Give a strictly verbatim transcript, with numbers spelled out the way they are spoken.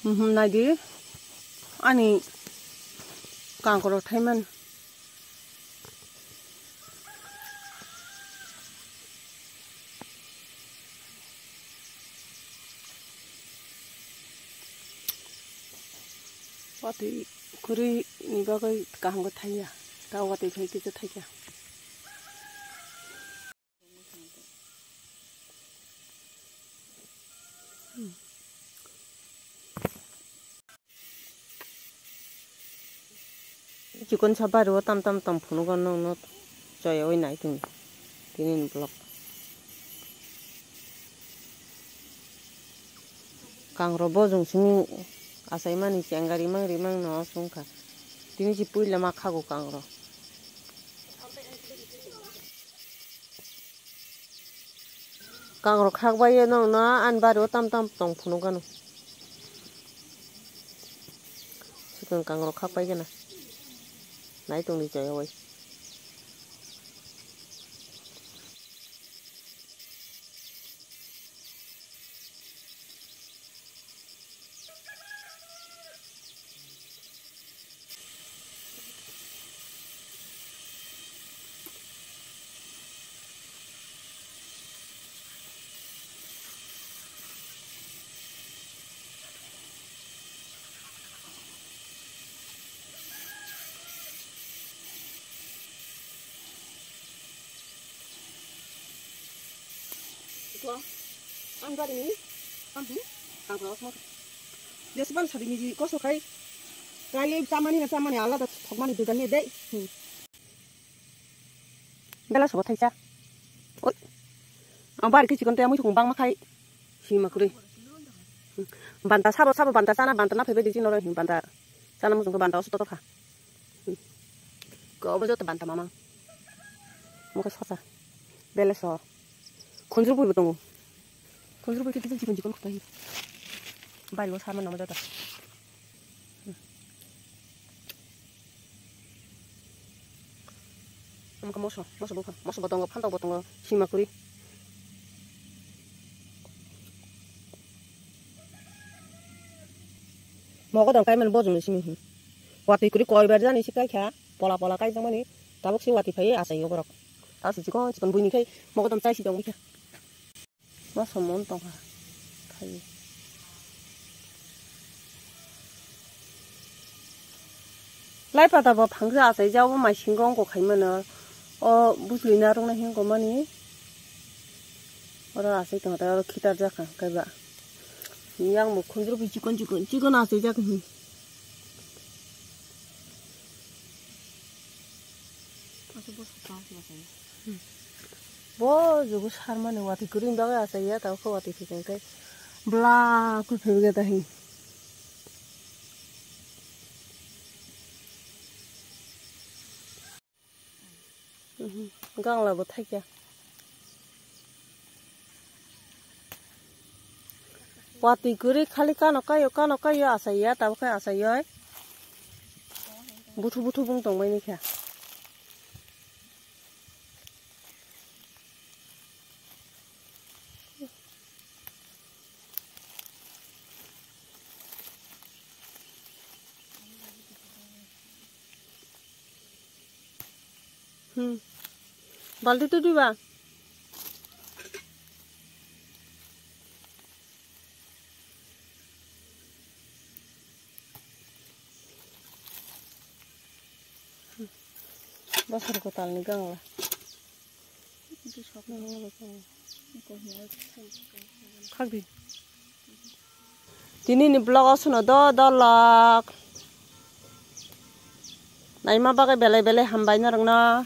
Mhm, naidi ani kangkoro thaiman. Watwi kwrwi ni bagwi kaham khe thaiya, ta watwi phai kisa thaikha. Chikon sabar o tam tam tam phunuk o nong no choya oi nai tong tini ni vlog. Kangro bojong simi achaimani chengari mang rimang no songkha. Tini si puila ma khago kangro. Kangro khak bai ye nong no ani bari o tam tam tong phunuk gano. Sikon kangro khak bai gana. Nai tong di choya oi. Ang gari ni, ang hi, ang ko osmo. Dia sebal sabi ni koso kai, kai chamani na chamani alada thokmani dugan ni dei. Hmm. Bela sobo thaisa. Oi. Ang bari kisi konte amui thung bang makhai. Sima kuri. Banta sabo sabo banta sana banta na phebe di chinoro hin banta. Sana musung banta osu toto kha. Ko obo joto banta mamang. Mokhe sosa. Bele so. Khunjur bui bo tongo. Khunjur bui khe kisa jikon jikon khutai. Bai lo sama namo joto. Amka moso, moso bupha, moso bo tongo, phantok bo tongo, sima kuri. Mogodon kaimani bojongni simi hi. Watwi kwrwi koibar jani si kaikha, pola pola kaijakmani, tabuk si watwi phaiwi achaiyo borok. Tabo si chikon chikon buini khai mogodon chai si tongwi kha. Moso mon tongkha khai. Lai pata bo phangsa achai jabo mai singo ongko khai mano. O bujui narwknai hingo mani. Oro achai tongkha tei oro khitar jakha kaiba. Yang bo khunjuru bai chikon chikon chikon achai jak hi. Bo jugo sarmani watwi kwrwini bagwi achaiya tabukhe watwi thwikha khe bla khe phaibaikha ta hi. Gangla bo thaikya. Watwi kwrwi khali kano kaio, kano kaio achaiya, tabukhe achaiya. Buthu buthu bung tongbaini kha. Hmm. Balti tu diba? Bosor kwtalni gangla. Khakdi. Tini ni vlog o sono do dolok. Naima bagwi belai belai hambai norokno.